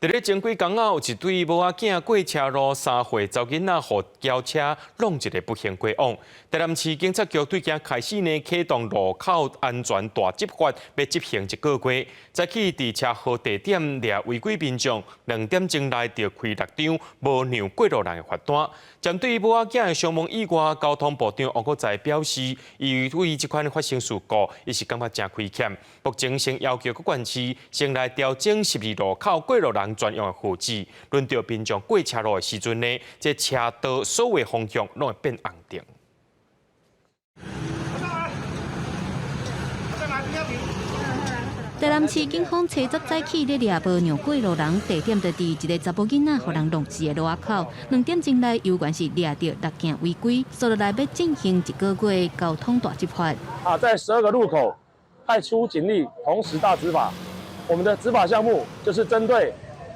佇咧前幾工仔，有一對某仔囝過車路，3歲查某囡仔予轎車挵一个不幸過往。台南市警察局對今開始呢啟動路口安全大執法，欲執行一個月。早起佇車禍地點掠違規民眾，2點鐘內就開六張無讓過路人的罰單。針對某仔囝的傷亡意外，交通部長王國材表示，伊對這款發生事故，伊是感覺誠虧欠。目前先要求各縣市先來調整十字路口過路人專用的號誌，輪著民眾過車路的時陣呢，這車道所有方向攏會變紅燈。台南市警方車十早起咧掠無讓過路人，地點就佇一个查某囡仔予人挵死的路仔口。2點鐘內猶原是掠著六件違規，紲落來欲進行一個月交通大執法。啊，在12個路口派出警力，同時大執法。我們的執法項目就是針對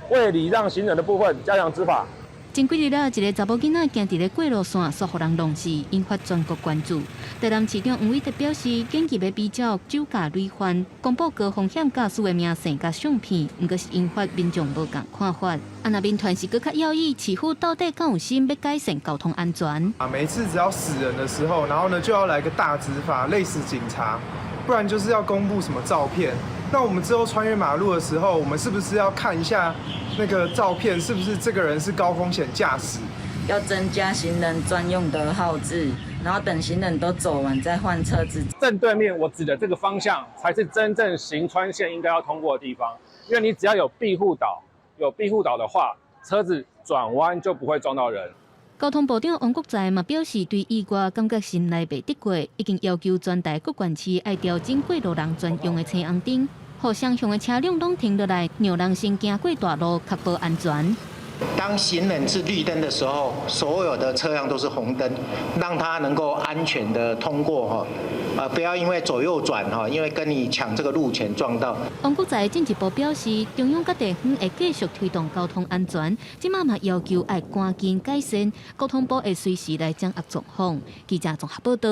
未禮讓行人的部分加強執法。前幾日仔，一个查某囡仔行佇咧過路線，煞予人挵死，引發全國關注。台南市長黃偉哲表示，緊急欲比照酒駕累犯，公布高風險駕駛的名姓佮相片，毋過是引發民眾無仝看法。啊，若民團是閣較要議，市府到底敢有心欲改善交通安全？啊，每次只要死人的時候，然後呢就要來個大執法，累死警察，不然就是要公布什麼照片。那我們之後穿越馬路的時候，我們是不是要看一下那個照片，是不是這個人是高風險駕駛？要增加行人專用的號誌，然後等行人都走完再換車子。正對面我指的這個方向，才是真正行穿線應該要通過的地方。因為你只要有庇護島，有庇護島的話，車子轉彎就不會撞到人。交通部長王國材嘛表示，對意外感覺心內袂得過，已經要求全台各縣市愛調整過路人專用的青紅燈，予雙向的車輛攏停落來，讓人先行過大路，確保安全。當行人是綠燈的時候，所有的車輛都是紅燈，讓他能夠安全的通過哈，啊，不要因為左右轉哈，因為跟你搶這個路權撞到。王國材進一步表示，中央佮地方會繼續推動交通安全，這馬嘛要求愛趕緊改善，交通部會隨時來掌握狀況。記者綜合報道。